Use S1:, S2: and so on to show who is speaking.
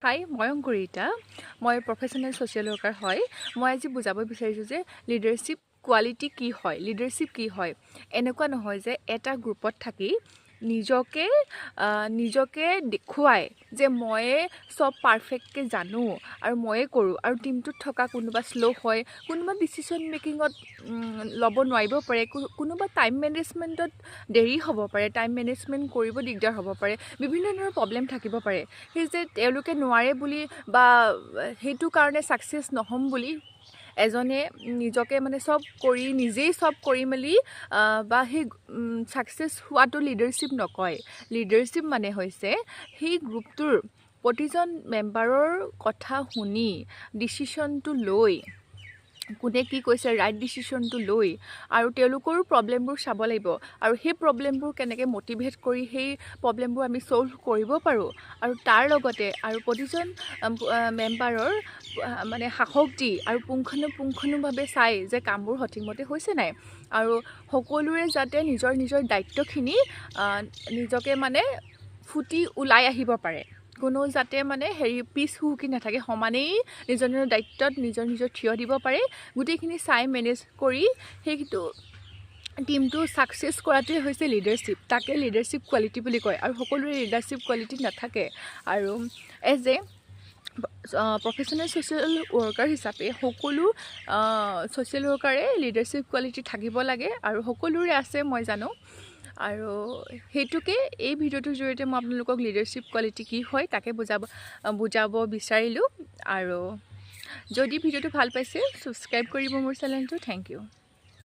S1: হাই, মই অংকুৰিতা, মই professional social worker হয়। মই আজি বুজাব বিচাৰিছোঁ যে লিডাৰশ্বিপ কোৱালিটি কি হয়, লিডাৰশ্বিপ কি হয়। এনেকুৱা নহয় যে এটা গ্ৰুপত থাকি নিজকে নিজকে দেখুৱাই যে ময়ে চব পাৰফেক্টকৈ জানো আৰু ময়ে কৰোঁ, আৰু টীমটোত থকা কোনোবা শ্ল' হয়, কোনোবা ডিচিশ্যন মেকিঙত ল'ব নোৱাৰিব পাৰে, কোনোবা টাইম মেনেজমেণ্টত দেৰি হ'ব পাৰে, টাইম মেনেজমেণ্ট কৰিব দিগদাৰ হ'ব পাৰে, বিভিন্ন ধৰণৰ প্ৰব্লেম থাকিব পাৰে। সেই যে তেওঁলোকে নোৱাৰে বুলি বা সেইটো কাৰণে ছাকচেছ নহ'ম বুলি এজনে নিজকে মানে চব কৰি নিজেই চব কৰি মেলি বা সেই ছাকচেছ হোৱাটো লিডাৰশ্বিপ নকয়। লিডাৰশ্বিপ মানে হৈছে সেই গ্ৰুপটোৰ প্ৰতিজন মেম্বাৰৰ কথা শুনি ডিচিশ্যনটো লৈ, কোনে কি কৈছে ৰাইট ডিচিশ্যনটো লৈ, আৰু তেওঁলোকৰো প্ৰব্লেমবোৰ চাব লাগিব, আৰু সেই প্ৰব্লেমবোৰ কেনেকৈ মটিভেট কৰি সেই প্ৰব্লেমবোৰ আমি ছল্ভ কৰিব পাৰোঁ, আৰু তাৰ লগতে আৰু প্ৰতিজন মেম্বাৰৰ মানে সাহস দি আৰু পুংখানুপুংখানুভাৱে চাই যে কামবোৰ সঠিকমতে হৈছে নাই, আৰু সকলোৰে যাতে নিজৰ নিজৰ দায়িত্বখিনি নিজকে মানে ফুটি ওলাই আহিব পাৰে, কোনো যাতে মানে হেৰি পিছ হুহুকি নাথাকে, সমানেই নিজৰ নিজৰ দায়িত্বত নিজৰ নিজৰ থিয় দিব পাৰে। গোটেইখিনি চাই মেনেজ কৰি সেইটো টীমটো ছাকচেছ কৰাটোৱে হৈছে লিডাৰশ্বিপ। তাকে লিডাৰশ্বিপ কোৱালিটি বুলি কয়। আৰু সকলোৰে লিডাৰশ্বিপ কোৱালিটি নাথাকে। আৰু as a professional social worker হিচাপে সকলো ছ'চিয়েল ৱৰ্কাৰে লিডাৰশ্বিপ কোৱালিটি থাকিব লাগে, আৰু সকলোৰে আছে মই জানো। আৰু সেইটোকে এই ভিডিঅ'টোৰ জৰিয়তে মই আপোনালোকক লিডাৰশ্বিপ কোৱালিটি কি হয় তাকে বুজাব বিচাৰিলোঁ। আৰু যদি ভিডিঅ'টো ভাল পাইছে ছাবস্ক্ৰাইব কৰিব মোৰ চেনেলটো। Thank you.